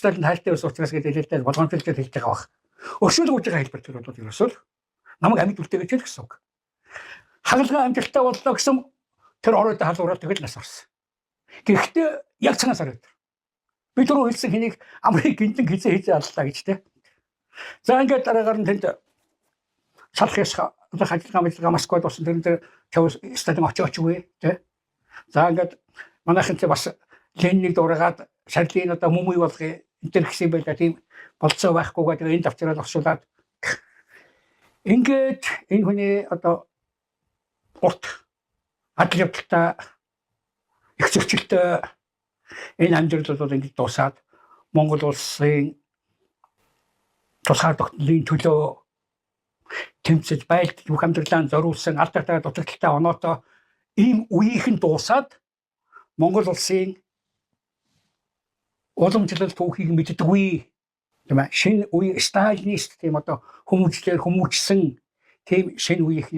Сталин хайртай байсан учраас гэж хэлэлтэй болгоомжлолтой хэлж байгаа бах. Өршөөл гүйж байгаа хэлбэр тэр бол ерөөсөө л намайг амьд үлдээгэж л гэсэн үг. Хагалгаа амжилттай боллоо гэсэн тэр оройд халуураад тэгэл нас орсон. Гэхдээ яг цагаан сар өдөр. Би түрүү хэлсэн хэнийг амрыг гинтэн хизээ хизээ аллаа гэж те. За, ингээд дараагаар нь тэнд салах ёс ажиллагаа ажиллагаа Москвад болсон, тэрэн дээр Чав Сталин очиж очивээ те. За, ингээд манайхан ч бас Лениныг дуурайгаад шарлын одоо мөмүй болгоё энэ төр гэсэн юм байлаа, тийм болцоо байхгүйгээ тэгээ энд авчираад оршуулад ингээд энэ хүний одоо урт адал явдалтай, их зөрчилтэй энэ амьдрал бол ингэж дуусаад Монгол улсын тусгаар тогтнолын төлөө тэмцэж байлдаж бүх амьдралаа зориулсан алдартай, дутагдалтай, оноотой ийм үеийнхэн дуусаад Монгол улсын уламжлал түүхийг мэддэггүй, тийм ээ, шинэ үе сталинист тийм одоо хүмүүжлээр хүмүүжсэн тийм шинэ үеийнхний